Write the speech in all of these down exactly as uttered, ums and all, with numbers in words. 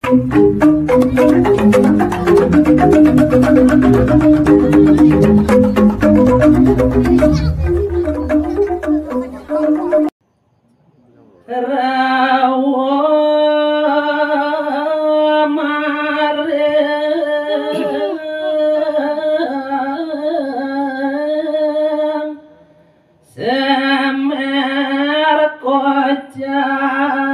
Rawuh maring Semer Kocap.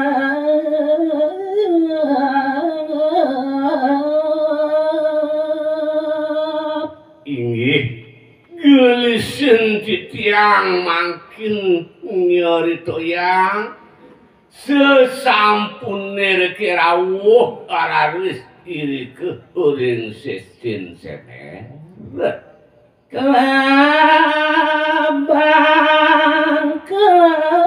Inggih, gelisin titiang mangkin nyaritoyang sesampune Reke rawuh raris irika ring sesin Semer. Klabang Kocap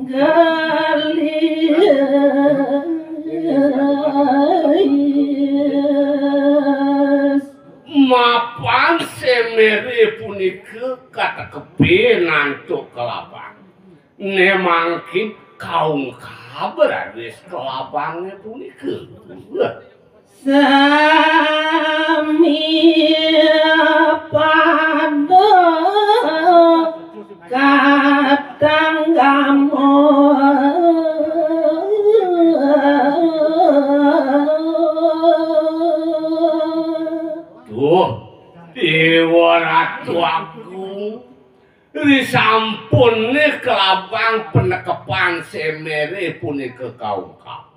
gelis. Mapan Semere punika katekepe antuk Klabang. Ne mangkin kaungkab raris Klabange punika. Sami pada katanggama. Duh, Dewa Ratu Agung, risampune Klabang panekepan Semere punika kaungkab.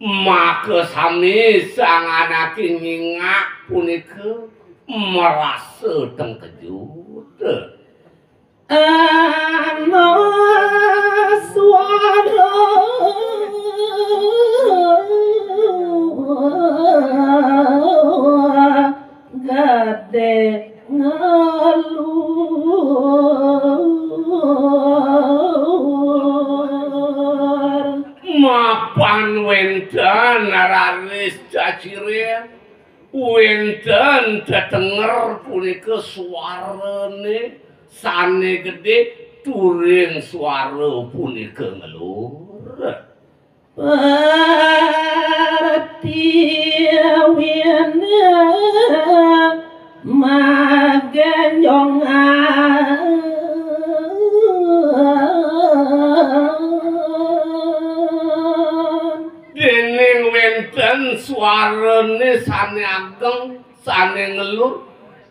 Maka sami sang anake nyingak punika marasa tengkejut. Ana suara gede ngalur. Mapan wenten raris caciren, wenten tetenger punika suarane sane gede, turing suara punika ngelur. Pertiwine magenjongan. Dening wenten suarane sane ageng, sane ngelur,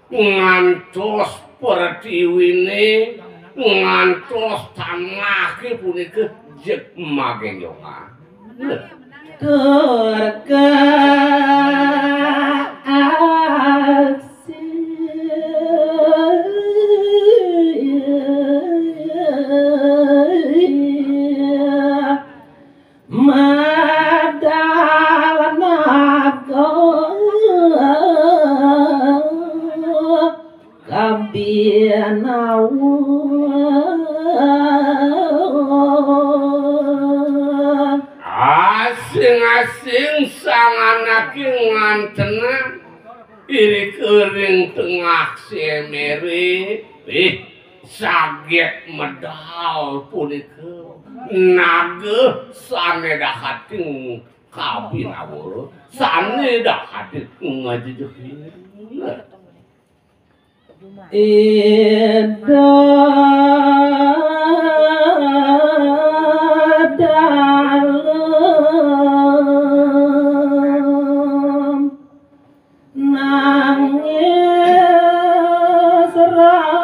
ngantos pertiwine, ngantos tanahe punika jeg magenjongan. Tur kaaksi medal naga kabinawa. Asing-asing sang anake ngantenang irika ring tengah Semere, eh, saget medal punika naga sane dahating kabinawa, sane dahating ngajejehin. Ida dalem nangis raris.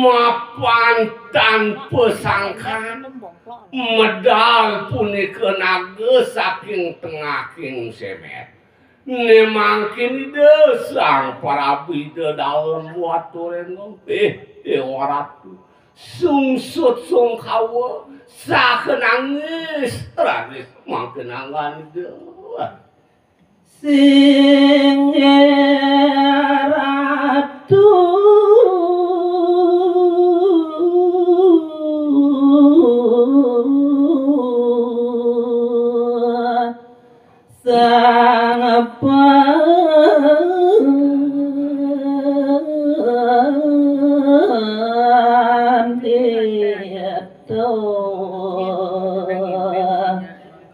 Mapan tanpa sangkan, medal punika naga saking tengahing Semer. Ne mangkin Ida Sang Prabu Ida Dalem Waturenga, eh, Dewa Ratu, sungsut sungkawa, saha nangis raris mangkin anggan Ida. Singgih Ratu. Sang Pandita.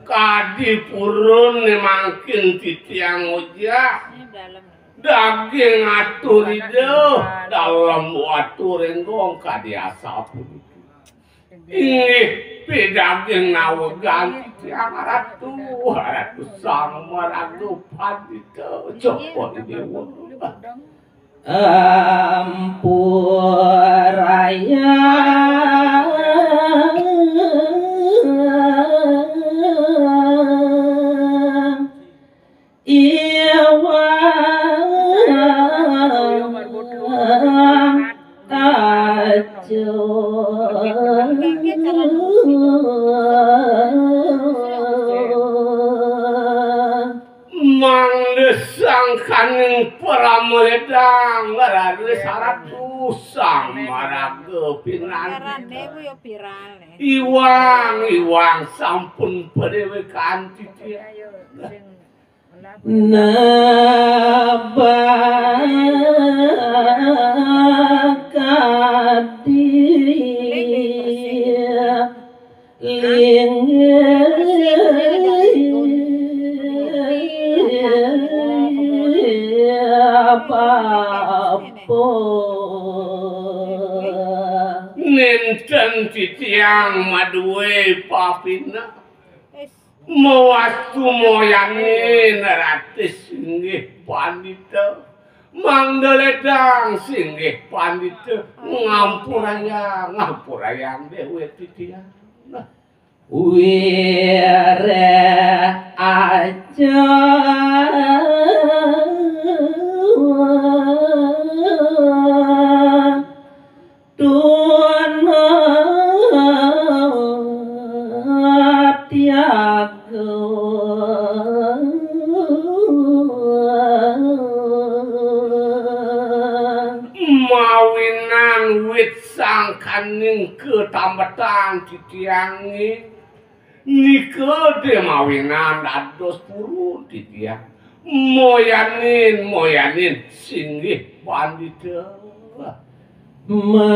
Kadi purun né mangkin titiang ojah. Daging atur Ida, dalem watur énggong kadi asapuniki. Inggih pidaging nawegan titiang Ratu, Ratu Sang Maraga Pandita, Cokor Déwa. Ampurayang iwang kaca. Mangda sangkaning pramrédang raris aratu Sang Maraga Pinandita. Iwang, iwang sampun padéwékan titiang. Nabakadi linggih bapa. Nénten titiang madué papineh. Mawastu moyanin raris inggih pandita. Mangda lédang singgih pandita ngampurayang, ngampurayang déwék titiang. Wiré aja. Tuna tiaga. Mawinan wit sangkaning katambetan titiangé. Nika dé mawinan dados purun titiang. Moyanin, moyanin singgih pandita. Manyalahi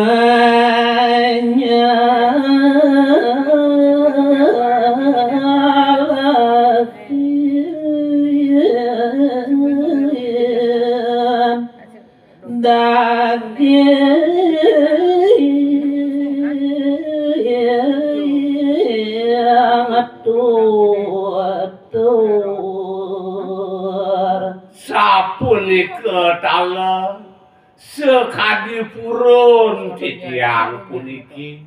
daging tutur. Sapunika taler sakadi purun titiang puniki.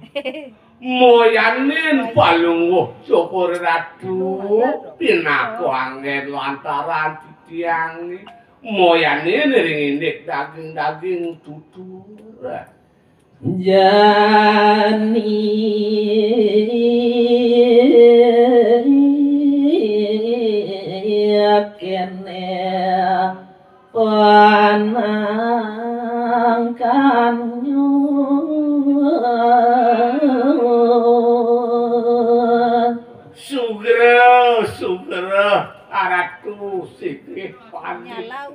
Moyanin palungguh Cokor Ratu pinaka anggén lantaran titiang. Moyanin ring indik daging-daging tutur. Jani kéné panangkannya. Sugra, sugra, aratu singgih pandita.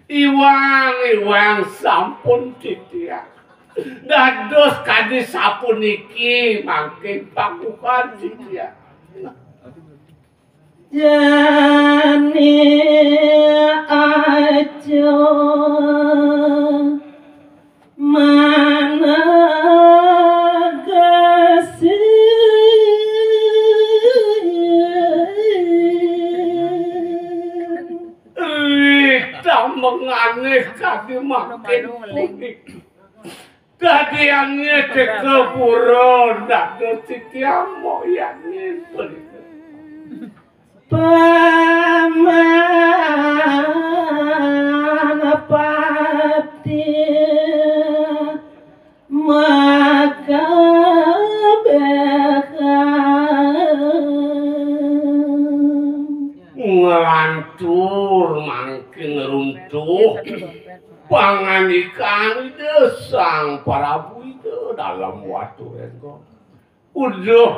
Iwang, iwang sampun titiang. Dados kadi sapuniki mangkin pangguhan titiang. Jani aja manegesi. Ri tambengané kadi mangkin puniki. Dadiané teka pura dados titiang moyanin punika. Paman pati maka béka. Nglantur mangkin runtuh pangandikan Ida Sang Prabu Ida Dalem Watu Rénggong. Uduh,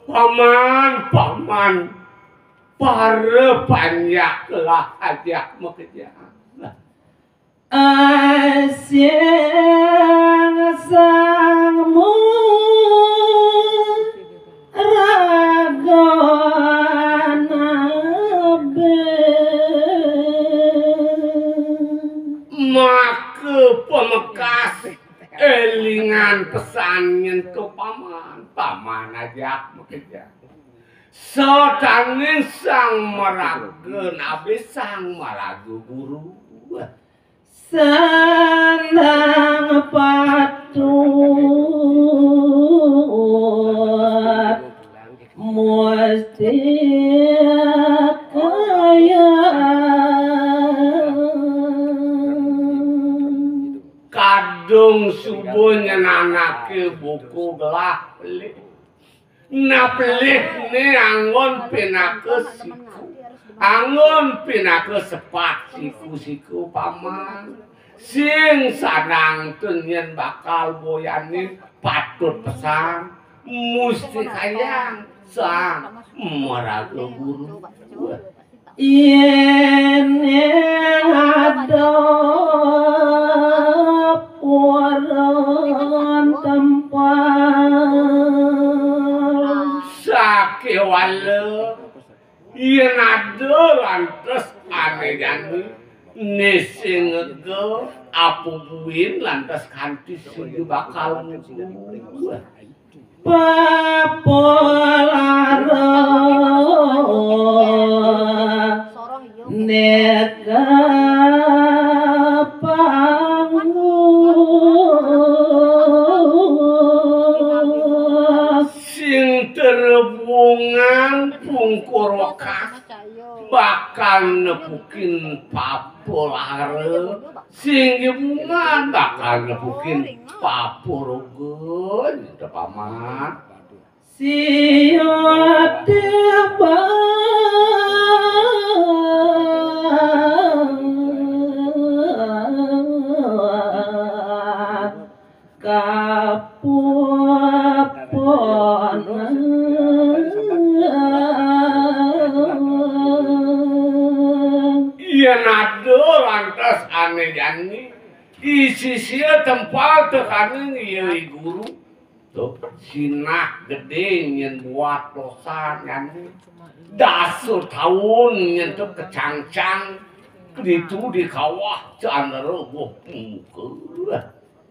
paman, paman. Para panjak lah ajak makejang. Asing sang maraga nabe. Maka pamekas elingan pesan nyentuh paman, paman ajak makejang. Sataning sang maraga nabe, sang maraga guru. Sandang patut musti kaya. Kadung suba nyenanake buku gelah pelih. Nah, pelihne anggon pinaka siku. Anggon pinaka sepat siku-siku paman. Sing sanang ten yen bakal boyanin patut pesan. Musti kayang sang maraga guru. Yen ada purun tempal. Sakewala yen ada lantas ane jani, ne sing ngega apa buin lantas kanti sing bakal ngubuh. Papolara neka panggung. Sing terebungan pungkur wekas bakal nepukin papolara. Sing bungan bakal nepukin paporoga, nyata paman. Siwa tiba kapupon. Yen ada lantas ane jani, isi sia tempal tekaning iya I Guru. Tuh, sinah gede nyen buat dosa jani. Dasa taun nyen tuh kecangcang, ditu di kawah candera buh muka.